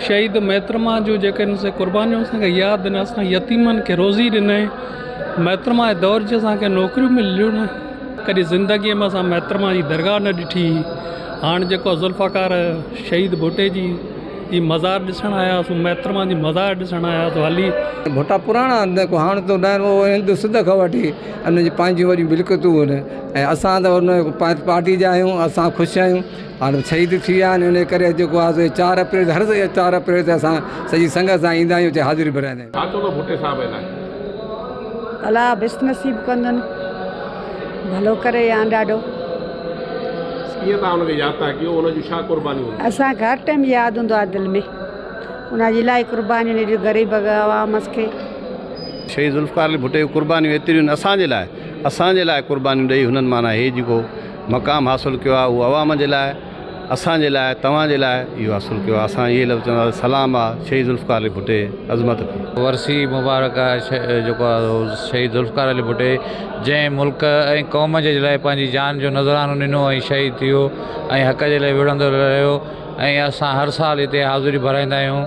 شهيد محترمه جون جيڪي آهن سي قربانيون اسان کي ياد آهن اسان يتيمن کي روزي ڏنائين محترمه جي دور جي اسان کي نوڪريون مليون ڪڏهن زندگي ۾ اسان محترمه جي درگاهه نه ڏٺي هاڻ جيڪو ذوالفقار شهيد ڀٽي جي جي مزار ڏسڻ آياسون محترمه جي مزار ڏسڻ آياسون هلي. ڀٽا پراڻا آهن ڪو هاڻ ته نه آهن اهو هند سنڌ کان وٺي انهن جون پنهنجون وڏيون ملڪيتون هن ۽ اسان ته ان پارٽي جا آهيون اسان خوش آهيون هاڻي شهيد ٿي ويا آهن ان ڪري جيڪو آهي سو چار اپريل هر چار اپريل تي اسان سڄي سنگت سان ايندا آهيون اتي حاضري ڀرائيندا آهيون. ڇا چوندو ڀٽي صاحب جي لاء. الله بھشت نصيب ڪندن ڀلو ڪري يان ڏاڍو. ڪيئن توهان ان کي ياد ٿا ڪيو ان جون ڇا قربانيون هونديون. اسان کي هر ٽائيم ياد هوندو آ دل ۾ ان جي الاهي قربانيون ايڏيون غريب عوام کي. شهيد ذوالفقار علي ڀٽي جون قربانيون ايتريون آهن اسان جي لاء اسان جي لاء قربانيون ڏئي هنن معنيٰ هي جيڪو مقام حاصل ڪيو آهي اهو عوام جي لاء اسان جي لاء توهان جي لاء اهو حاصل ڪيو آهي اسان اهي لفظ چونداسين سلام آهي شهيد ذوالفقار علي ڀٽي عظمت کي. ورسي مبارڪ آهي جيڪو آهي شهيد ذوالفقار علي ڀٽي جنهن ملڪ ۽ قوم جي لاء پنهنجي جان جو نذرانو ڏنو ۽ شهيد ٿي ويو ۽ حق جي لاء وڙهندو رهيو ۽ اسان هر سال هتي حاضري ڀرائيندا آهيون.